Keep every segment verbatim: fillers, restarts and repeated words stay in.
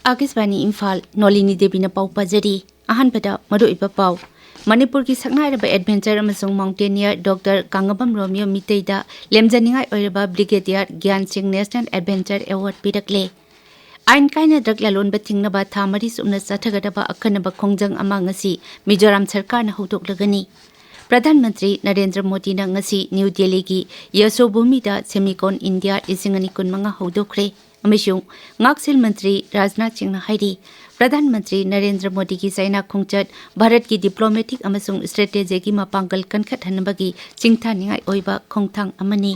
ꯑꯥꯀꯥꯁꯕꯥꯅꯤ ꯏꯝꯐꯥꯜ, ꯅꯣꯂꯤꯅꯤ ꯗꯦꯕꯤꯅ ꯄꯥꯎ ꯄꯥꯖꯔꯤ꯫ ꯑꯍꯥꯟꯕꯗ ꯃꯔꯨꯑꯣꯏꯕ ꯄꯥꯎ꯫ ꯃꯅꯤꯄꯨꯔꯒꯤ ꯁꯛꯅꯥꯏꯔꯕ adventure ꯑꯃꯁꯨꯡ mountaineer ꯗꯣꯛꯇꯔ ꯀꯥꯡꯉꯕꯝ ꯔꯣꯃꯤꯌꯣ ꯃꯤꯇꯩꯗ ꯂꯦꯝꯖꯅꯤꯡꯉꯥꯏ ꯑꯣꯏꯔꯕ Brigadier Gyan Singh National Adventure Award ꯄꯤꯔꯛꯂꯦ꯫ ꯑꯥꯏꯟ ꯀꯥꯏꯅ drug ꯂꯂꯣꯟꯕ ꯊꯤꯡꯅꯕ ꯊꯥ ꯃꯔꯤ ꯆꯨꯞꯅ ꯆꯠꯊꯒꯗꯕ ꯑꯈꯟꯅꯕ ꯈꯣꯡꯖꯪ ꯑꯃ ꯉꯁꯤ ꯃꯤꯖꯣꯔꯥꯝ ꯁꯔꯀꯥꯔꯅ ꯍꯧꯗꯣꯛꯂꯒꯅꯤ꯫ ꯄ꯭ꯔꯙꯥꯟ ꯃꯟꯇ꯭ꯔꯤ ꯅꯔꯦꯟꯗ꯭ꯔ ꯃꯣꯗꯤꯅ ꯉꯁꯤ ꯅ꯭ꯌꯨ ꯗꯦꯜꯂꯤꯒꯤ ꯌꯁꯣꯚꯨꯃꯤꯗ Semicon India ꯂꯤꯁꯤꯡ ꯑꯅꯤ ꯀꯨꯟꯃꯉꯥ ꯍꯧꯗꯣꯛꯈ꯭ꯔꯦ꯫ ꯑꯃꯁꯨꯡ ꯉꯥꯛꯁꯦꯜ ꯃꯟꯇ꯭ꯔꯤ ꯔꯥꯖꯅꯥꯊ ꯁꯤꯡꯅ ꯍꯥꯏꯔꯤ, ꯄ꯭ꯔꯙꯥꯟ ꯃꯟꯇ꯭ꯔꯤ ꯅꯔꯦꯟꯗ꯭ꯔ ꯃꯣꯗꯤꯒꯤ ꯆꯥꯏꯅꯥ ꯈꯣꯡꯆꯠ ꯚꯥꯔꯠꯀꯤ diplomatic ꯑꯃꯁꯨꯡ strategy ꯒꯤ ꯃꯄꯥꯡꯒꯜ ꯀꯟꯈꯠꯍꯟꯅꯕꯒꯤ ꯁꯤꯡꯊꯥꯅꯤꯡꯉꯥꯏ ꯑꯣꯏꯕ ꯈꯣꯡꯊꯥꯡ ꯑꯃꯅꯤ꯫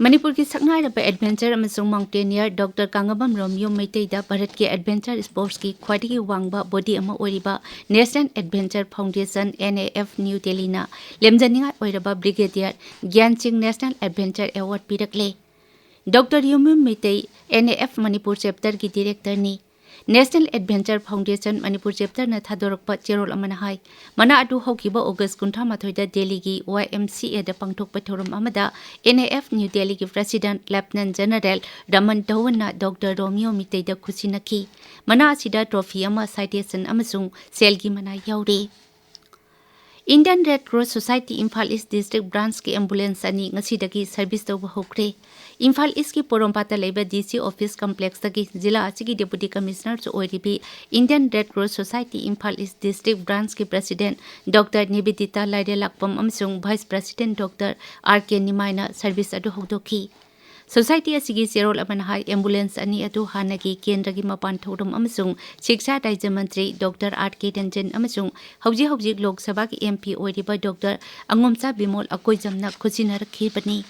ꯃꯅꯤꯄꯨꯔꯒꯤ ꯁꯛꯅꯥꯏꯔꯕ adventure ꯑꯃꯁꯨꯡ mountaineer ꯗꯣꯛꯇꯔ ꯀꯥꯡꯉꯕꯝ ꯔꯣꯃꯤꯌꯣ ꯃꯩꯇꯩꯗ ꯚꯥꯔꯠꯀꯤ adventure sports ꯀꯤ ꯈ꯭ꯋꯥꯏꯗꯒꯤ ꯋꯥꯡꯕ body ꯑꯃ ꯑꯣꯏꯔꯤꯕ National Adventure Foundation, N A F, new ꯗꯦꯜꯂꯤꯅ ꯂꯦꯝꯖꯅꯤꯡꯉꯥꯏ ꯑꯣꯏꯔꯕ Brigadier Gyan Singh National Adventure Award ꯄꯤꯔꯛꯂꯦ꯫ Doctor Yumyum Meitei N A F Manipur chapter ꯒꯤ director ꯅꯤ꯫ National Adventure Foundation Manipur chapter ꯅ ꯊꯥꯗꯣꯔꯛꯄ ꯆꯦꯔꯣꯜ ꯑꯃꯅ ꯍꯥꯏ, ꯃꯅꯥ ꯑꯗꯨ ꯍꯧꯈꯤꯕ ꯑꯣꯒꯁ ꯀꯨꯟꯊ꯭ꯔꯥ ꯃꯥꯊꯣꯏꯗ ꯗꯦꯜꯂꯤꯒꯤ Y M C A ꯗ ꯄꯥꯡꯊꯣꯛꯄ ꯊꯧꯔꯝ ꯑꯃꯗ N A F ꯅ꯭ꯌꯨ ꯗꯦꯜꯂꯤꯒꯤ president Lieutenant General ꯔꯃꯟ ꯙꯋꯟꯅ ꯗꯣꯛꯇꯔ ꯔꯣꯃꯤꯌꯣ ꯃꯤꯇꯩꯗ ꯈꯨꯠꯁꯤꯟꯅꯈꯤ꯫ ꯃꯅꯥ ꯑꯁꯤꯗ trophy ꯑꯃ, citation ꯑꯃꯁꯨꯡ ꯁꯦꯜꯒꯤ ꯃꯅꯥ ꯌꯥꯎꯔꯤ꯫ Indian Red Cross Society Imphal East District Branch ꯀꯤ ambulance ꯑꯅꯤ ꯉꯁꯤꯗꯒꯤ service ꯇꯧꯕ ꯍꯧꯈ꯭ꯔꯦ꯫ ꯏꯝꯐꯥꯜ East ꯀꯤ ꯄꯣꯔꯣꯝꯄꯥꯠꯇ ꯂꯩꯕ D C office complex ꯇꯒꯤ ꯖꯤꯂꯥ ꯑꯁꯤꯒꯤ Deputy Commissioner ꯁꯨ ꯑꯣꯏꯔꯤꯕꯤ Indian Red Cross Society Imphal East District Branch ꯀꯤ president ꯗꯣꯛꯇꯔ ꯅꯤꯕꯦꯗꯤꯇꯥ ꯂꯥꯏꯔꯦꯜꯂꯥꯛꯄꯝ ꯑꯃꯁꯨꯡ vice president doctor R K ꯅꯤꯃꯥꯏꯅ service ꯑꯗꯨ ꯍꯧꯗꯣꯛꯈꯤ꯫ Society ꯑꯁꯤꯒꯤ ꯆꯦꯔꯣꯜ ꯑꯃꯅ ꯍꯥꯏ, ambulance ꯑꯅꯤ ꯑꯗꯨ ꯍꯥꯟꯅꯒꯤ ꯀꯦꯟꯗ꯭ꯔꯒꯤ ꯃꯄꯥꯟ ꯊꯧꯔꯝ ꯑꯃꯁꯨꯡ ꯁꯤꯛꯁꯥ ꯔꯥꯖ꯭ꯌ ꯃꯟꯇ꯭ꯔꯤ ꯗꯣꯛꯇꯔ R K ꯔꯟꯖꯟ ꯑꯃꯁꯨꯡ ꯍꯧꯖꯤꯛ ꯍꯧꯖꯤꯛ ꯂꯣꯛ ꯁꯚꯥꯒꯤ M P ꯑꯣꯏꯔꯤꯕ ꯗꯣꯛꯇꯔ ꯑꯉꯣꯝꯆꯥ ꯕꯤꯃꯣꯜ ꯑꯀꯣꯏꯖꯝꯅ ꯈꯨꯠꯁꯤꯟꯅꯔꯛꯈꯤꯕꯅꯤ꯫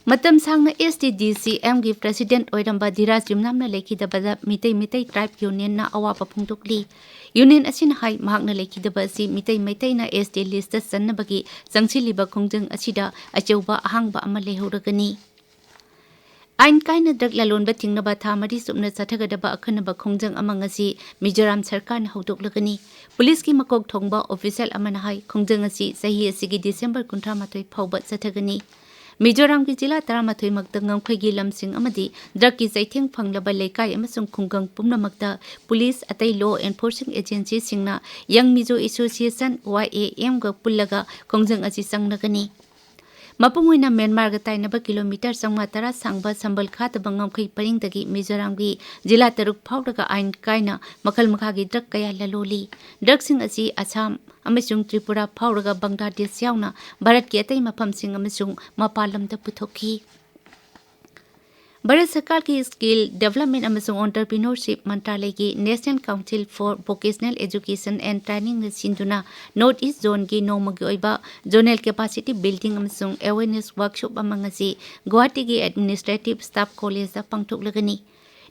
ꯃꯇꯝ ꯁꯥꯡꯅ S T D C M ꯒꯤ president ꯑꯣꯏꯔꯝꯕ ꯙꯤꯔꯥꯖ ꯌꯨꯝꯅꯥꯝꯅ ꯂꯩꯈꯤꯗꯕꯗ ꯃꯤꯇꯩ ꯃꯤꯇꯩ tribe union ꯅ ꯑꯋꯥꯕ ꯐꯣꯡꯗꯣꯛꯂꯤ꯫ Union ꯑꯁꯤꯅ ꯍꯥꯏ, ꯃꯍꯥꯛꯅ ꯂꯩꯈꯤꯗꯕ ꯑꯁꯤ ꯃꯤꯇꯩ ꯃꯩꯇꯩꯅ S T list ꯇ ꯆꯟꯅꯕꯒꯤ ꯆꯪꯁꯤꯜꯂꯤꯕ ꯈꯣꯡꯖꯪ ꯑꯁꯤꯗ ꯑꯆꯧꯕ ꯑꯍꯥꯡꯕ ꯑꯃ ꯂꯩꯍꯧꯔꯒꯅꯤ꯫ ꯑꯥꯏꯟ ꯀꯥꯏꯅ ꯗ꯭ꯔꯒ ꯂꯂꯣꯟꯕ ꯊꯤꯡꯅꯕ ꯊꯥ ꯃꯔꯤ ꯆꯨꯞꯅ ꯆꯠꯊꯒꯗꯕ ꯑꯈꯟꯅꯕ ꯈꯣꯡꯖꯪ ꯑꯃ ꯉꯁꯤ ꯃꯤꯖꯣꯔꯥꯝ ꯁꯔꯀꯥꯔꯅ ꯍꯧꯗꯣꯛꯂꯒꯅꯤ꯫ ꯄꯨꯂꯤꯁꯀꯤ ꯃꯀꯣꯛ ꯊꯣꯡꯕ ꯑꯣꯐꯤꯁꯤꯌꯦꯜ ꯑꯃꯅ ꯍꯥꯏ, ꯈꯣꯡꯖꯪ ꯑꯁꯤ ꯆꯍꯤ ꯑꯁꯤꯒꯤ ꯗꯤꯁꯦꯝꯕꯔ ꯀꯨꯟꯊ꯭ꯔꯥ ꯃꯥꯊꯣꯏ ꯐꯥꯎꯕ ꯆꯠꯊꯒꯅꯤ꯫ ꯃꯤꯖꯣꯔꯥꯝꯒꯤ ꯖꯤꯂꯥ ꯇꯔꯥꯃꯥꯊꯣꯏ ꯃꯛꯇ ꯉꯝꯈꯩꯒꯤ ꯂꯝꯁꯤꯡ ꯑꯃꯗꯤ ꯗ꯭ꯔꯒꯀꯤ ꯆꯩꯊꯦꯡ ꯐꯪꯂꯕ ꯂꯩꯀꯥꯏ ꯑꯃꯁꯨꯡ ꯈꯨꯡꯒꯪ ꯄꯨꯝꯅꯃꯛꯇ ꯄꯨꯂꯤꯁ, ꯑꯇꯩ ꯂꯣ ꯑꯦꯟꯐꯣꯔꯁꯤꯡ ꯑꯦꯖꯦꯟꯁꯤꯁꯤꯡꯅ ꯌꯪ ꯃꯤꯖꯣ ꯑꯦꯁꯣꯁꯤꯌꯦꯁꯟ, ꯋꯥꯏ ꯑꯦ ꯑꯦꯝꯒ ꯄꯨꯜꯂꯒ ꯈꯣꯡꯖꯪ ꯑꯁꯤ ꯆꯪꯅꯒꯅꯤ꯫ ꯃꯄꯨꯡ ꯑꯣꯏꯅ ꯃ꯭ꯌꯥꯟꯃꯥꯔꯒ ꯇꯥꯏꯅꯕ ꯀꯤꯂꯣꯃꯤꯇꯔ ꯆꯥꯝꯃꯉꯥ ꯇꯔꯥ ꯁꯥꯡꯕ ꯁꯝꯕꯜ ꯈꯥꯗꯕ ꯉꯝꯈꯩ ꯄꯔꯤꯡꯗꯒꯤ ꯃꯤꯖꯣꯔꯥꯝꯒꯤ ꯖꯤꯂꯥ ꯇꯔꯨꯛ ꯐꯥꯎꯔꯒ ꯑꯥꯏꯟ ꯀꯥꯏꯅ ꯃꯈꯜ ꯃꯈꯥꯒꯤ ꯗ꯭ꯔꯒ ꯀꯌꯥ ꯂꯂꯣꯜꯂꯤ꯫ ꯗ꯭ꯔꯒꯁꯤꯡ ꯑꯁꯤ ꯑꯁꯥꯝ ꯑꯃꯁꯨꯡ ꯇ꯭ꯔꯤꯄꯨꯔꯥ ꯐꯥꯎꯔꯒ ꯕꯪꯒ꯭ꯂꯥꯗꯦꯁ ꯌꯥꯎꯅ ꯚꯥꯔꯠꯀꯤ ꯑꯇꯩ ꯃꯐꯝꯁꯤꯡ ꯑꯃꯁꯨꯡ ꯃꯄꯥꯟ ꯂꯝꯗ ꯄꯨꯊꯣꯛꯈꯤ꯫ ꯚꯥꯔꯠ ꯁꯔꯀꯥꯔꯒꯤ ꯁ꯭ꯀꯤꯜ ꯗꯦꯕꯂꯞꯃꯦꯟ ꯑꯃꯁꯨꯡ ꯑꯣꯟꯇꯔꯄ꯭ꯔꯤꯅꯣꯔꯁꯤꯞ ꯃꯟꯇ꯭ꯔꯥꯂꯌꯒꯤ National Council for Vocational Education and Trainingꯅ ꯁꯤꯟꯗꯨꯅ ꯅꯣꯔꯠ ꯏꯁ ꯖꯣꯟꯒꯤ ꯅꯣꯡꯃꯒꯤ ꯑꯣꯏꯕ ꯖꯣꯅꯦꯜ ꯀꯦꯄꯥꯁꯤꯇꯤ ꯕꯤꯜꯗꯤꯡ ꯑꯃꯁꯨꯡ ꯑꯦꯋꯦꯔꯅꯦꯁ ꯋꯥꯔꯛꯁꯣꯞ ꯑꯃ ꯉꯁꯤ ꯒꯨꯋꯥꯍꯥꯇꯤꯒꯤ ꯑꯦꯗꯃꯤꯅꯤꯁꯇ꯭ꯔꯦꯇꯤꯚ ꯁ꯭ꯇꯥꯐ ꯀꯣꯂꯦꯖꯇ ꯄꯥꯡꯊꯣꯛꯂꯒꯅꯤ꯫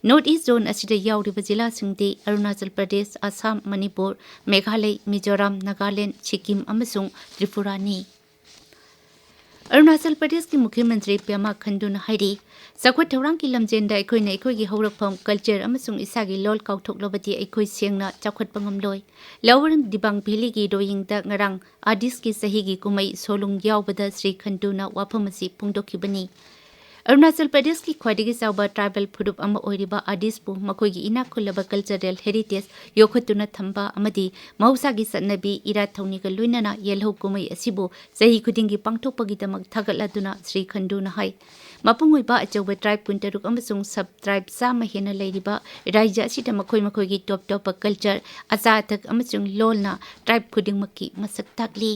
ꯅꯣꯔꯠ ꯏꯁ ꯖꯣꯟ ꯑꯁꯤꯗ ꯌꯥꯎꯔꯤꯕ ꯖꯤꯂꯥꯁꯤꯡꯗꯤ ꯑꯔꯨꯅꯥꯆꯜ ꯄ꯭ꯔꯗꯦꯁ, ꯑꯁꯥꯝ, ꯃꯅꯤꯄꯨꯔ, ꯃꯦꯘꯥꯂꯩ, ꯃꯤꯖꯣꯔꯥꯝ, ꯅꯥꯒꯥꯂꯦꯟ, ꯁꯤꯛꯀꯤꯝ ꯑꯃꯁꯨꯡ ꯇ꯭ꯔꯤꯄꯨꯔꯥꯅꯤ꯫ ꯑꯔꯨꯅꯥꯆꯜ ꯄ꯭ꯔꯗꯦꯁꯀꯤ ꯃꯨꯈ꯭ꯌ ꯃꯟꯇ꯭ꯔꯤ ꯄꯦꯃꯥ ꯈꯟꯗꯨꯅ ꯍꯥꯏꯔꯤ, ꯆꯥꯎꯈꯠ ꯊꯧꯔꯥꯡꯒꯤ ꯂꯝꯖꯦꯟꯗ ꯑꯩꯈꯣꯏꯅ ꯑꯩꯈꯣꯏꯒꯤ ꯍꯧꯔꯛꯐꯝ, ꯀꯜꯆꯔ ꯑꯃꯁꯨꯡ ꯏꯁꯥꯒꯤ ꯂꯣꯜ ꯀꯥꯎꯊꯣꯛꯂꯕꯗꯤ ꯑꯩꯈꯣꯏ ꯁꯦꯡꯅ ꯆꯥꯎꯈꯠꯄ ꯉꯝꯂꯣꯏ꯫ ꯂꯣꯋꯔ ꯗꯤꯕꯥꯡ ꯚꯦꯂꯤꯒꯤ ꯔꯣꯌꯤꯡꯗ ꯉꯔꯥꯡ ꯑꯥꯔꯇꯤꯁꯀꯤ ꯆꯍꯤꯒꯤ ꯀꯨꯝꯍꯩ ꯁꯣꯂꯨꯡ ꯌꯥꯎꯕꯗ ꯁ꯭ꯔꯤ ꯈꯟꯗꯨꯅ ꯋꯥꯐꯝ ꯑꯁꯤ ꯐꯣꯡꯗꯣꯛꯈꯤꯕꯅꯤ꯫ ꯑꯔꯨꯅꯥꯆꯜ ꯄ꯭ꯔꯗꯦꯁꯀꯤ ꯈ꯭ꯋꯥꯏꯗꯒꯤ ꯆꯥꯎꯕ ꯇ꯭ꯔꯥꯏꯕꯦꯜ ꯐꯨꯔꯨꯞ ꯑꯃ ꯑꯣꯏꯔꯤꯕ ꯑꯥꯔꯇꯤꯁꯄꯨ ꯃꯈꯣꯏꯒꯤ ꯏꯅꯥꯛ ꯈꯨꯜꯂꯕ ꯀꯜꯆꯔꯦꯜ ꯍꯦꯔꯤꯇꯦꯖ ꯌꯣꯛꯈꯠꯇꯨꯅ ꯊꯝꯕ ꯑꯃꯗꯤ ꯃꯍꯧꯁꯥꯒꯤ ꯆꯠꯅꯕꯤ, ꯏꯔꯥꯠ ꯊꯧꯅꯤꯒ ꯂꯣꯏꯅꯅ ꯌꯦꯜꯍꯧ ꯀꯨꯝꯍꯩ ꯑꯁꯤꯕꯨ ꯆꯍꯤ ꯈꯨꯗꯤꯡꯒꯤ ꯄꯥꯡꯊꯣꯛꯄꯒꯤꯗꯃꯛ ꯊꯥꯒꯠꯂꯗꯨꯅ ꯁ꯭ꯔꯤ ꯈꯟꯗꯨꯅ ꯍꯥꯏ, ꯃꯄꯨꯡ ꯑꯣꯏꯕ ꯑꯆꯧꯕ ꯇ꯭ꯔꯥꯏꯕ ꯀꯨꯟꯇꯔꯨꯛ ꯑꯃꯁꯨꯡ ꯁꯕ ꯇ꯭ꯔꯥꯏꯕ ꯆꯥꯝꯃ ꯍꯦꯟꯅ ꯂꯩꯔꯤꯕ ꯔꯥꯖ꯭ꯌ ꯑꯁꯤꯗ ꯃꯈꯣꯏ ꯃꯈꯣꯏꯒꯤ ꯇꯣꯞ ꯇꯣꯞꯄ ꯀꯜꯆꯔ, ꯑꯆꯥ ꯑꯊꯛ ꯑꯃꯁꯨꯡ ꯂꯣꯜꯅ ꯇ꯭ꯔꯥꯏꯕ ꯈꯨꯗꯤꯡꯃꯛꯀꯤ ꯃꯁꯛ ꯇꯥꯛꯂꯤ꯫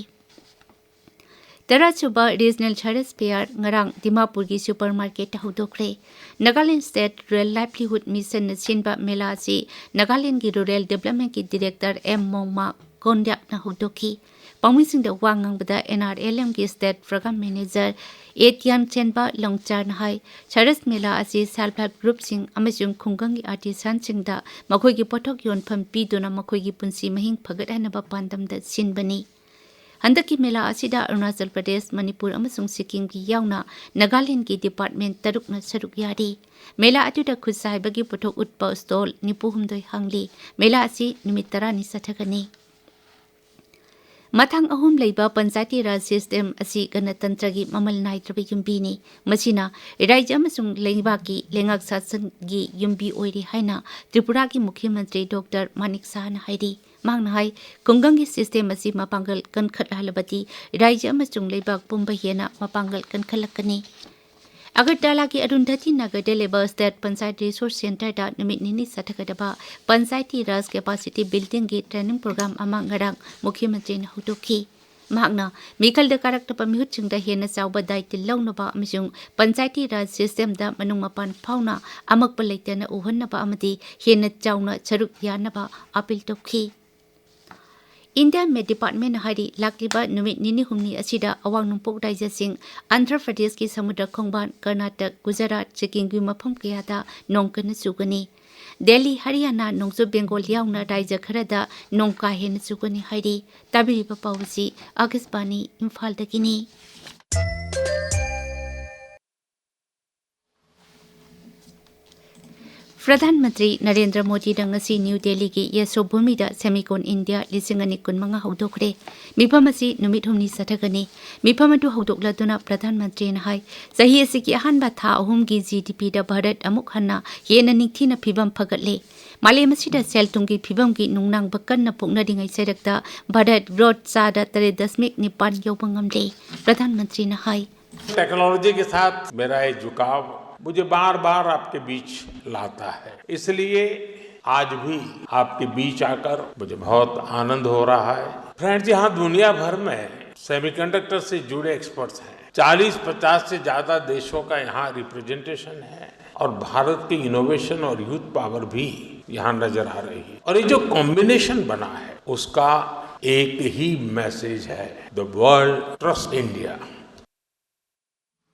ꯇꯔꯥꯁꯨꯕ ꯔꯤꯖꯅꯦꯜ ꯁꯔꯁ ꯐꯦꯌꯥꯔ ꯉꯔꯥꯡ ꯗꯤꯃꯥꯄꯨꯔꯒꯤ ꯁꯨꯄꯔ ꯃꯥꯔꯀꯦꯠꯇ ꯍꯧꯗꯣꯛꯈ꯭ꯔꯦ꯫ ꯅꯥꯒꯥꯂꯦꯟ ꯁ꯭ꯇꯦꯠ ꯔꯨꯔꯦꯜ ꯂꯥꯏꯚꯂꯤꯍꯨꯗ ꯃꯤꯁꯟꯅ ꯁꯤꯟꯕ ꯃꯦꯂꯥ ꯑꯁꯤ ꯅꯥꯒꯥꯂꯦꯟꯒꯤ ꯔꯨꯔꯦꯜ ꯗꯤꯕ꯭ꯂꯞꯃꯦꯟꯠꯀꯤ ꯗꯤꯔꯦꯛꯇꯔ ꯑꯦꯝ ꯃꯣꯡꯃꯥ ꯀꯣꯟꯌꯥꯛꯅ ꯍꯧꯗꯣꯛꯈꯤ꯫ ꯄꯥꯎꯃꯤꯁꯤꯡꯗ ꯋꯥ ꯉꯥꯡꯕꯗ ꯑꯦꯟ ꯑꯥꯔ ꯑꯦꯜ ꯑꯦꯝꯒꯤ ꯁ꯭ꯇꯦꯠ ꯄ꯭ꯔꯣꯒ꯭ꯔꯥꯝ ꯃꯦꯅꯦꯖꯔ ꯑꯦ ꯇꯤꯌꯥꯟ ꯆꯦꯟꯕ ꯂꯣꯡꯆꯥꯔꯅ ꯍꯥꯏ, ꯁꯔꯁ ꯃꯦꯂꯥ ꯑꯁꯤ ꯁꯦꯜꯐ ꯍꯦꯜꯞ ꯒ꯭ꯔꯨꯞꯁꯤꯡ ꯑꯃꯁꯨꯡ ꯈꯨꯡꯒꯪꯒꯤ ꯑꯥꯔꯇꯤꯁꯥꯟꯁꯤꯡꯗ ꯃꯈꯣꯏꯒꯤ ꯄꯣꯠꯊꯣꯛ ꯌꯣꯟꯐꯝ ꯄꯤꯗꯨꯅ ꯃꯈꯣꯏꯒꯤ ꯄꯨꯟꯁꯤ ꯃꯍꯤꯡ ꯐꯒꯠꯍꯟꯅꯕ ꯄꯥꯟꯗꯝꯗ ꯁꯤꯟꯕꯅꯤ꯫ ꯍꯟꯗꯛꯀꯤ ꯃꯦꯂꯥ ꯑꯁꯤꯗ ꯑꯔꯨꯅꯥꯆꯜ ꯄ꯭ꯔꯗꯦꯁ, ꯃꯅꯤꯄꯨꯔ ꯑꯃꯁꯨꯡ ꯁꯤꯛꯀꯤꯝꯒꯤ ꯌꯥꯎꯅ ꯅꯥꯒꯥꯂꯦꯟꯗꯒꯤ ꯗꯤꯄꯥꯔꯠꯃꯦꯟ ꯇꯔꯨꯛꯅ ꯁꯔꯨꯛ ꯌꯥꯔꯤ꯫ ꯃꯦꯂꯥ ꯑꯗꯨꯗ ꯈꯨꯠꯁꯥ ꯍꯩꯕꯒꯤ ꯄꯣꯠꯊꯣꯛ ꯎꯠꯄ ꯁ꯭ꯇꯣꯜ ꯅꯤꯐꯨ ꯍꯨꯝꯗꯣꯏ ꯍꯥꯡꯂꯤ꯫ ꯃꯦꯂꯥ ꯑꯁꯤ ꯅꯨꯃꯤꯠ ꯇꯔꯥꯅꯤ ꯆꯠꯊꯒꯅꯤ꯫ ꯃꯊꯪ ꯑꯍꯨꯝ ꯂꯩꯕ ꯄꯟꯆꯥꯌꯇꯤ ꯔꯥꯖ ꯁꯤꯁꯇꯦꯝ ꯑꯁꯤ ꯒꯅꯇꯟꯇ꯭ꯔꯒꯤ ꯃꯃꯜ ꯅꯥꯏꯗ꯭ꯔꯕ ꯌꯨꯝꯕꯤꯅꯤ꯫ ꯃꯁꯤꯅ ꯔꯥꯖ꯭ꯌ ꯑꯃꯁꯨꯡ ꯂꯩꯕꯥꯛꯀꯤ ꯂꯩꯉꯥꯛ ꯁꯥꯁꯟꯒꯤ ꯌꯨꯝꯕꯤ ꯑꯣꯏꯔꯤ ꯍꯥꯏꯅ ꯇ꯭ꯔꯤꯄꯨꯔꯥꯒꯤ ꯃꯨꯈ꯭ꯌ ꯃꯟꯇ꯭ꯔꯤ ꯗꯣꯛꯇꯔ ꯃꯥꯅꯤꯛ ꯁꯍꯥꯅ ꯍꯥꯏꯔꯤ꯫ ꯃꯍꯥꯛꯅ ꯍꯥꯏ, ꯈꯨꯡꯒꯪꯒꯤ ꯁꯤꯁꯇꯦꯝ ꯑꯁꯤ ꯃꯄꯥꯡꯒꯜ ꯀꯟꯈꯠꯍꯜꯂꯕꯗꯤ ꯔꯥꯖ꯭ꯌ ꯑꯃꯁꯨꯡ ꯂꯩꯕꯥꯛ ꯄꯨꯝꯕ ꯍꯦꯟꯅ ꯃꯄꯥꯡꯒꯜ ꯀꯟꯈꯠꯂꯛꯀꯅꯤ꯫ ꯑꯒꯔꯇꯂꯥꯒꯤ ꯑꯔꯨꯟꯙꯇꯤ ꯅꯒꯔꯗ ꯂꯩꯕ ꯁ꯭ꯇꯦꯠ ꯄꯟꯆꯥꯌꯠ ꯔꯤꯁꯣꯔꯁ ꯁꯦꯟꯇꯔꯗ ꯅꯨꯃꯤꯠ ꯅꯤꯅꯤ ꯆꯠꯊꯒꯗꯕ ꯄꯟꯆꯥꯌꯇꯤ ꯔꯥꯖ ꯀꯦꯄꯥꯁꯤꯇꯤ ꯕꯤꯜꯗꯤꯡꯒꯤ ꯇ꯭ꯔꯦꯅꯤꯡ ꯄ꯭ꯔꯣꯒ꯭ꯔꯥꯝ ꯑꯃ ꯉꯔꯥꯡ ꯃꯨꯈ꯭ꯌ ꯃꯟꯇ꯭ꯔꯤꯅ ꯍꯧꯗꯣꯛꯈꯤ꯫ ꯃꯍꯥꯛꯅ ꯃꯤꯈꯜꯗ ꯀꯥꯔꯛꯇꯕ ꯃꯤꯍꯨꯠꯁꯤꯡꯗ ꯍꯦꯟꯅ ꯆꯥꯎꯕ ꯗꯥꯏꯇ꯭ꯋ ꯂꯧꯅꯕ ꯑꯃꯁꯨꯡ ꯄꯟꯆꯥꯌꯇꯤ ꯔꯥꯖ ꯁꯤꯁꯇꯦꯝꯗ ꯃꯅꯨꯡ ꯃꯄꯥꯟ ꯐꯥꯎꯅ ꯑꯃꯛꯄ ꯂꯩꯇꯅ ꯎꯍꯟꯅꯕ ꯑꯃꯗꯤ ꯍꯦꯟꯅ ꯆꯥꯎꯅ ꯁꯔꯨꯛ ꯌꯥꯅꯕ ꯑꯥꯄꯤꯜ ꯇꯧꯈꯤ꯫ ꯏꯟꯗꯤꯌꯥ ꯃꯦꯠ ꯗꯤꯄꯥꯔꯠꯃꯦꯟꯅ ꯍꯥꯏꯔꯤ, ꯂꯥꯛꯂꯤꯕ ꯅꯨꯃꯤꯠ ꯅꯤꯅꯤ ꯍꯨꯝꯅꯤ ꯑꯁꯤꯗ ꯑꯋꯥꯡ ꯅꯣꯡꯄꯣꯛ ꯔꯥꯖ꯭ꯌꯁꯤꯡ, ꯑꯟꯙ꯭ꯔ ꯄ꯭ꯔꯗꯦꯁꯀꯤ ꯁꯃꯨꯗ꯭ꯔ ꯈꯣꯡꯕꯥꯟ, ꯀꯔꯅꯥꯇꯛ, ꯒꯨꯖꯔꯥꯠ, ꯁꯤꯛꯀꯤꯝꯒꯤ ꯃꯐꯝ ꯀꯌꯥꯗ ꯅꯣꯡ ꯀꯟꯅ ꯆꯨꯒꯅꯤ꯫ ꯗꯦꯜꯂꯤ, ꯍꯔꯤꯌꯥꯅꯥ, ꯅꯣꯡꯆꯨꯞ ꯕꯦꯡꯒꯣꯜ ꯌꯥꯎꯅ ꯔꯥꯖ꯭ꯌ ꯈꯔꯗ ꯅꯣꯡ ꯀꯥ ꯍꯦꯟꯅ ꯆꯨꯒꯅꯤ ꯍꯥꯏꯔꯤ꯫ ꯇꯥꯕꯤꯔꯤꯕ ꯄꯥꯎ ꯑꯁꯤ ꯑꯥꯀꯥꯁꯕꯥꯅꯤ ꯏꯝꯐꯥꯜꯗꯒꯤꯅꯤ꯫ ꯄ꯭ꯔꯙꯥꯟ ꯃꯟꯇ꯭ꯔꯤ ꯅꯔꯦꯟꯗ꯭ꯔ ꯃꯣꯗꯤꯅ ꯉꯁꯤ ꯅ꯭ꯌꯨ ꯗꯦꯜꯂꯤꯒꯤ ꯌꯁꯣꯚꯨꯃꯤꯗ ꯁꯦꯃꯤꯀꯣꯟ ꯏꯟꯗꯤꯌꯥ ꯂꯤꯁꯤꯡ ꯑꯅꯤ ꯀꯨꯟꯃꯉꯥ ꯍꯧꯗꯣꯛꯈ꯭ꯔꯦ꯫ ꯃꯤꯐꯝ ꯑꯁꯤ ꯅꯨꯃꯤꯠ ꯍꯨꯝꯅꯤ ꯆꯠꯊꯒꯅꯤ꯫ ꯃꯤꯐꯝ ꯑꯗꯨ ꯍꯧꯗꯣꯛꯂꯗꯨꯅ ꯄ꯭ꯔꯙꯥꯟ ꯃꯟꯇ꯭ꯔꯤꯅ ꯍꯥꯏ, ꯆꯍꯤ ꯑꯁꯤꯒꯤ ꯑꯍꯥꯟꯕ ꯊꯥ ꯑꯍꯨꯝꯒꯤ ꯖꯤ ꯗꯤ ꯄꯤꯗ ꯚꯥꯔꯠ ꯑꯃꯨꯛ ꯍꯟꯅ ꯍꯦꯟꯅ ꯅꯤꯡꯊꯤꯅ ꯐꯤꯕꯝ ꯐꯒꯠꯂꯦ꯫ ꯃꯥꯂꯦꯝ ꯑꯁꯤꯗ ꯁꯦꯜ ꯊꯨꯝꯒꯤ ꯐꯤꯕꯝꯒꯤ ꯅꯨꯡꯅꯥꯡꯕ ꯀꯟꯅ ꯄꯣꯛꯅꯔꯤꯉꯩ ꯆꯩꯔꯛꯇ ꯚꯥꯔꯠ ꯒ꯭ꯔꯣꯊ ꯆꯥꯗ ꯇꯔꯦꯠ ꯗꯁꯃꯤꯛ ꯅꯤꯄꯥꯟ ꯌꯧꯕ ꯉꯝꯂꯦ꯫ ꯄ꯭ꯔꯙꯥꯟ ꯃꯟꯇ꯭ꯔꯤꯅ ꯍꯥꯏ, टेक्नोलॉजी के साथ मेरा ये झुकाव मुझे बार बार आपके बीच लाता है, इसलिए आज भी आपके बीच आकर मुझे बहुत आनंद हो रहा है। फ्रेंड्स, यहाँ दुनिया भर में सेमीकंडक्टर से जुड़े एक्सपर्ट्स हैं। चालीस पचास से ज्यादा देशों का यहाँ रिप्रेजेंटेशन है और भारत की इनोवेशन और यूथ पावर भी यहाँ नजर आ रही है। और ये जो कॉम्बिनेशन बना है, उसका एक ही मैसेज है, The world trust India।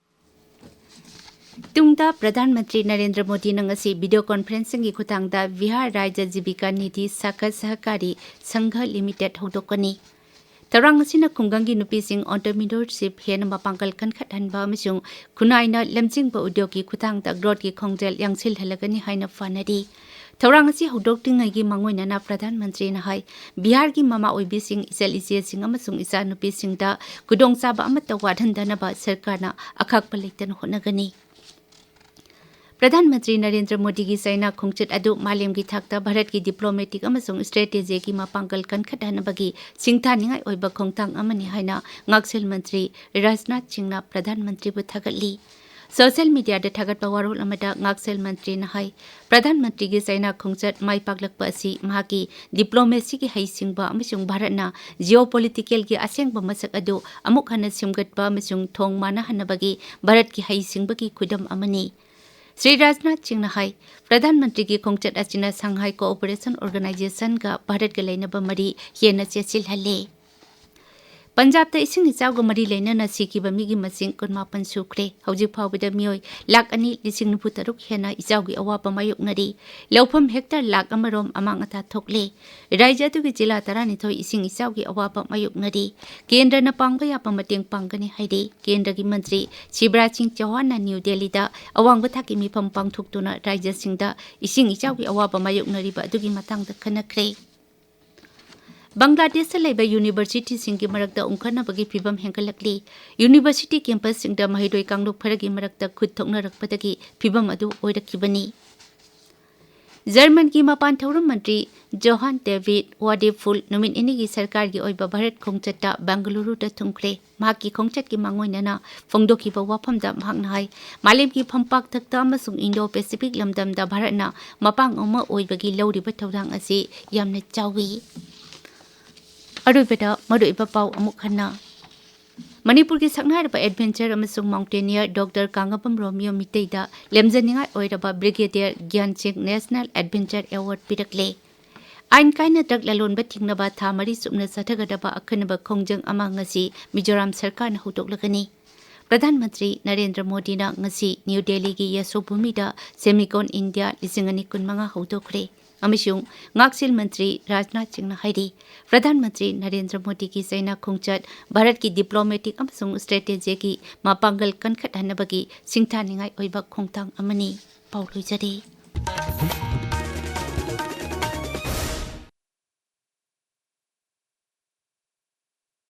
ꯇꯨꯡꯗ ꯄ꯭ꯔꯙꯥꯟ ꯃꯟꯇ꯭ꯔꯤ ꯅꯔꯦꯟꯗ꯭ꯔ ꯃꯣꯗꯤꯅ ꯉꯁꯤ ꯚꯤꯗꯤꯑꯣ ꯀꯣꯟꯐꯔꯦꯟꯁꯤꯡꯒꯤ ꯈꯨꯠꯊꯥꯡꯗ ꯕꯤꯍꯥꯔ ꯔꯥꯖ꯭ꯌ ꯖꯤꯕꯤꯀꯥ ꯅꯤꯙꯤ ꯁꯥꯈꯥ ꯁꯍꯀꯥꯔꯤ ꯁꯪꯘ ꯂꯤꯃꯤꯇꯦꯗ ꯍꯧꯗꯣꯛꯀꯅꯤ꯫ ꯊꯧꯔꯥꯡ ꯑꯁꯤꯅ ꯈꯨꯡꯒꯪꯒꯤ ꯅꯨꯄꯤꯁꯤꯡ entrepreneurship ꯍꯦꯟꯅ ꯃꯄꯥꯡꯒꯜ ꯀꯟꯈꯠꯍꯟꯕ ꯑꯃꯁꯨꯡ ꯈꯨꯟꯅꯥꯏꯅ ꯂꯝꯖꯤꯡꯕ ꯎꯗ꯭ꯌꯣꯒꯒꯤ ꯈꯨꯠꯊꯥꯡꯗ growthꯀꯤ ꯈꯣꯡꯖꯦꯜ ꯌꯥꯡꯁꯤꯜꯍꯜꯂꯒꯅꯤ ꯍꯥꯏꯅ ꯄꯥꯅꯔꯤ꯫ ꯊꯧꯔꯥꯡ ꯑꯁꯤ ꯍꯧꯗꯣꯛꯇ꯭ꯔꯤꯉꯩꯒꯤ ꯃꯥꯡꯑꯣꯏꯅꯅ ꯄ꯭ꯔꯙꯥꯟ ꯃꯟꯇ꯭ꯔꯤꯅ ꯍꯥꯏ, ꯕꯤꯍꯥꯔꯒꯤ ꯃꯃꯥ ꯑꯣꯏꯕꯤꯁꯤꯡ, ꯏꯆꯜ ꯏꯆꯦꯁꯤꯡ ꯑꯃꯁꯨꯡ ꯏꯆꯥꯅꯨꯄꯤꯁꯤꯡꯗ ꯈꯨꯗꯣꯡꯆꯥꯕ ꯑꯃꯠꯇ ꯋꯥꯠꯍꯟꯗꯅꯕ ꯁꯔꯀꯥꯔꯅ ꯑꯈꯥꯛꯄ ꯂꯩꯇꯅ ꯍꯣꯠꯅꯒꯅꯤ꯫ ꯄ꯭ꯔꯙꯥꯟ ꯃꯟꯇ꯭ꯔꯤ ꯅꯔꯦꯟꯗ꯭ꯔ ꯃꯣꯗꯤꯒꯤ ꯆꯥꯏꯅꯥ ꯈꯣꯡꯆꯠ ꯑꯗꯨ ꯃꯥꯂꯦꯝꯒꯤ ꯊꯥꯛꯇ ꯚꯥꯔꯠꯀꯤ diplomatic ꯑꯃꯁꯨꯡ strategy ꯒꯤ ꯃꯄꯥꯡꯒꯜ ꯀꯟꯈꯠꯍꯟꯅꯕꯒꯤ ꯁꯤꯡꯊꯥꯅꯤꯡꯉꯥꯏ ꯑꯣꯏꯕ ꯈꯣꯡꯊꯥꯡ ꯑꯃꯅꯤ ꯍꯥꯏꯅ ꯉꯥꯛꯁꯦꯜ ꯃꯟꯇ꯭ꯔꯤ ꯔꯥꯖꯅꯥꯊ ꯁꯤꯡꯅ ꯄ꯭ꯔꯙꯥꯟ ꯃꯟꯇ꯭ꯔꯤꯕꯨ ꯊꯥꯒꯠꯂꯤ꯫ Social media ꯗ ꯊꯥꯒꯠꯄ ꯋꯥꯔꯣꯜ ꯑꯃꯗ ꯉꯥꯛꯁꯦꯜ ꯃꯟꯇ꯭ꯔꯤꯅ ꯍꯥꯏ, ꯄ꯭ꯔꯙꯥꯟ ꯃꯟꯇ꯭ꯔꯤꯒꯤ ꯆꯥꯏꯅꯥ ꯈꯣꯡꯆꯠ ꯃꯥꯏ ꯄꯥꯛꯂꯛꯄ ꯑꯁꯤ ꯃꯍꯥꯛꯀꯤ diplomacy ꯒꯤ ꯍꯩꯁꯤꯡꯕ ꯑꯃꯁꯨꯡ ꯚꯥꯔꯠꯅ geopolitical ꯒꯤ ꯑꯁꯦꯡꯕ ꯃꯁꯛ ꯑꯗꯨ ꯑꯃꯨꯛ ꯍꯟꯅ ꯁꯦꯝꯒꯠꯄ ꯑꯃꯁꯨꯡ ꯊꯣꯡ ꯃꯥꯟꯅꯍꯟꯅꯕꯒꯤ ꯚꯥꯔꯠꯀꯤ ꯍꯩꯁꯤꯡꯕꯒꯤ ꯈꯨꯗꯝ ꯑꯃꯅꯤ꯫ ꯁ꯭ꯔꯤ ꯔꯥꯖꯅꯥꯊ ꯁꯤꯡꯅ ꯍꯥꯏ, ꯄ꯭ꯔꯙꯥꯟ ꯃꯟꯇ꯭ꯔꯤꯒꯤ ꯈꯣꯡꯆꯠ ꯑꯁꯤꯅ Shanghai Cooperation Organisation ꯒ ꯚꯥꯔꯠꯀ ꯂꯩꯅꯕ ꯃꯔꯤ ꯍꯦꯟꯅ ꯆꯦꯠꯁꯤꯜꯍꯜꯂꯦ꯫ ꯄꯟꯖꯥꯕꯇ ꯏꯁꯤꯡ ꯏꯆꯥꯎꯒ ꯃꯔꯤ ꯂꯩꯅꯅ ꯁꯤꯈꯤꯕ ꯃꯤꯒꯤ ꯃꯁꯤꯡ ꯀꯨꯟꯃꯥꯄꯟ ꯁꯨꯈ꯭ꯔꯦ꯫ ꯍꯧꯖꯤꯛ ꯐꯥꯎꯕꯗ ꯃꯤꯑꯣꯏ ꯂꯥꯈ ꯑꯅꯤ ꯂꯤꯁꯤꯡ ꯅꯤꯐꯨ ꯇꯔꯨꯛ ꯍꯦꯟꯅ ꯏꯆꯥꯎꯒꯤ ꯑꯋꯥꯕ ꯃꯥꯌꯣꯛꯅꯔꯤ꯫ ꯂꯧꯐꯝ hectare ꯂꯥꯈ ꯑꯃꯔꯣꯝ ꯑꯃꯥꯡ ꯑꯇꯥ ꯊꯣꯛꯂꯦ꯫ ꯔꯥꯖ꯭ꯌ ꯑꯗꯨꯒꯤ ꯖꯤꯂꯥ ꯇꯔꯥꯅꯤꯊꯣꯏ ꯏꯁꯤꯡ ꯏꯆꯥꯎꯒꯤ ꯑꯋꯥꯕ ꯃꯥꯌꯣꯛꯅꯔꯤ꯫ ꯀꯦꯟꯗ꯭ꯔꯅ ꯄꯥꯡꯕ ꯌꯥꯕ ꯃꯇꯦꯡ ꯄꯥꯡꯒꯅꯤ ꯍꯥꯏꯔꯤ꯫ ꯀꯦꯟꯗ꯭ꯔꯒꯤ ꯃꯟꯇ꯭ꯔꯤ ꯁꯤꯕꯔꯥꯖ ꯁꯤꯡ ꯆꯧꯍꯥꯟꯅ ꯅ꯭ꯌꯨ ꯗꯦꯜꯂꯤꯗ ꯑꯋꯥꯡꯕ ꯊꯥꯛꯀꯤ ꯃꯤꯐꯝ ꯄꯥꯡꯊꯣꯛꯇꯨꯅ ꯔꯥꯖ꯭ꯌꯁꯤꯡꯗ ꯏꯁꯤꯡ ꯏꯆꯥꯎꯒꯤ ꯑꯋꯥꯕ ꯃꯥꯌꯣꯛꯅꯔꯤꯕ ꯑꯗꯨꯒꯤ ꯃꯇꯥꯡꯗ ꯈꯟꯅꯈ꯭ꯔꯦ꯫ ꯕꯪꯒ꯭ꯂꯥꯗꯦꯁꯇ ꯂꯩꯕ university ꯁꯤꯡꯒꯤ ꯃꯔꯛꯇ ꯎꯪꯈꯠꯅꯕꯒꯤ ꯐꯤꯚꯝ ꯍꯦꯟꯒꯠꯂꯛꯂꯤ꯫ University campus ꯁꯤꯡꯗ ꯃꯍꯩꯔꯣꯏ ꯀꯥꯡꯂꯨꯞ ꯈꯔꯒꯤ ꯃꯔꯛꯇ ꯈꯨꯠ ꯊꯣꯛꯅꯔꯛꯄꯗꯒꯤ ꯐꯤꯚꯝ ꯑꯗꯨ ꯑꯣꯏꯔꯛꯈꯤꯕꯅꯤ꯫ ꯖꯔꯃꯟꯒꯤ ꯃꯄꯥꯟ ꯊꯧꯔꯝ ꯃꯟꯇ꯭ꯔꯤ ꯖꯣꯍꯥꯟ ꯗꯦꯕꯤꯠ ꯋꯥꯗꯦꯐꯨꯜ ꯅꯨꯃꯤꯠ ꯅꯤꯅꯤꯒꯤ ꯁꯔꯀꯥꯔꯒꯤ ꯑꯣꯏꯕ ꯚꯥꯔꯠ ꯈꯣꯡꯆꯠꯇ ꯕꯦꯡꯒꯂꯨꯔꯨꯗ ꯊꯨꯡꯈ꯭ꯔꯦ꯫ ꯃꯍꯥꯛꯀꯤ ꯈꯣꯡꯆꯠꯀꯤ ꯃꯥꯡꯑꯣꯏꯅꯅ ꯐꯣꯡꯗꯣꯛꯈꯤꯕ ꯋꯥꯐꯝꯗ ꯃꯍꯥꯛꯅ ꯍꯥꯏ, ꯃꯥꯂꯦꯝꯒꯤ ꯐꯝꯄꯥꯛ ꯊꯛꯇ ꯑꯃꯁꯨꯡ Indo-Pacific ꯂꯝꯗꯝꯗ ꯚꯥꯔꯠꯅ ꯃꯄꯥꯡ ꯑꯃ ꯑꯣꯏꯕꯒꯤ ꯂꯧꯔꯤꯕ ꯊꯧꯗꯥꯡ ꯑꯁꯤ ꯌꯥꯝꯅ ꯆꯥꯎꯏ꯫ ꯑꯔꯣꯏꯕꯗ ꯃꯔꯨꯑꯣꯏꯕ ꯄꯥꯎ ꯑꯃꯨꯛ ꯍꯟꯅ꯫ ꯃꯅꯤꯄꯨꯔꯒꯤ ꯁꯛꯅꯥꯏꯔꯕ adventure ꯑꯃꯁꯨꯡ mountaineer ꯗꯣꯛꯇꯔ ꯀꯥꯡꯉꯕꯝ ꯔꯣꯃꯤꯌꯣ ꯃꯤꯇꯩꯗ ꯂꯦꯝꯖꯅꯤꯡꯉꯥꯏ ꯑꯣꯏꯔꯕ Brigadier Gyan Singh National Adventure Award ꯄꯤꯔꯛꯂꯦ꯫ ꯑꯥꯏꯟ ꯀꯥꯏꯅ drug ꯂꯂꯣꯟꯕ ꯊꯤꯡꯅꯕ ꯊꯥ ꯃꯔꯤ ꯆꯨꯞꯅ ꯆꯠꯊꯒꯗꯕ ꯑꯈꯟꯅꯕ ꯈꯣꯡꯖꯪ ꯑꯃ ꯉꯁꯤ ꯃꯤꯖꯣꯔꯥꯝ ꯁꯔꯀꯥꯔꯅ ꯍꯧꯗꯣꯛꯂꯒꯅꯤ꯫ ꯄ꯭ꯔꯙꯥꯟ ꯃꯟꯇ꯭ꯔꯤ ꯅꯔꯦꯟꯗ꯭ꯔ ꯃꯣꯗꯤꯅ ꯉꯁꯤ ꯅ꯭ꯌꯨ ꯗꯦꯜꯂꯤꯒꯤ ꯌꯁꯣꯚꯨꯃꯤꯗ Semicon India ꯂꯤꯁꯤꯡ ꯑꯅꯤ ꯀꯨꯟꯃꯉꯥ ꯍꯧꯗꯣꯛꯈ꯭ꯔꯦ꯫ ꯑꯃꯁꯨꯡ ꯉꯥꯛꯁꯦꯜ ꯃꯟꯇ꯭ꯔꯤ ꯔꯥꯖꯅꯥꯊ ꯁꯤꯡꯅ ꯍꯥꯏꯔꯤ꯫ ꯄ꯭ꯔꯙꯥꯟ ꯃꯟꯇ꯭ꯔꯤ ꯅꯔꯦꯟꯗ꯭ꯔ ꯃꯣꯗꯤꯒꯤ ꯆꯥꯏꯅꯥ ꯈꯣꯡꯆꯠ ꯚꯥꯔꯠꯀꯤ diplomatic ꯑꯃꯁꯨꯡ strategyꯒꯤ ꯃꯄꯥꯡꯒꯜ ꯀꯟꯈꯠꯍꯟꯅꯕꯒꯤ ꯁꯤꯡꯊꯥꯅꯤꯡꯉꯥꯏ ꯑꯣꯏꯕ ꯈꯣꯡꯊꯥꯡ ꯑꯃꯅꯤ꯫ ꯄꯥꯎ ꯂꯣꯏꯖꯔꯦ꯫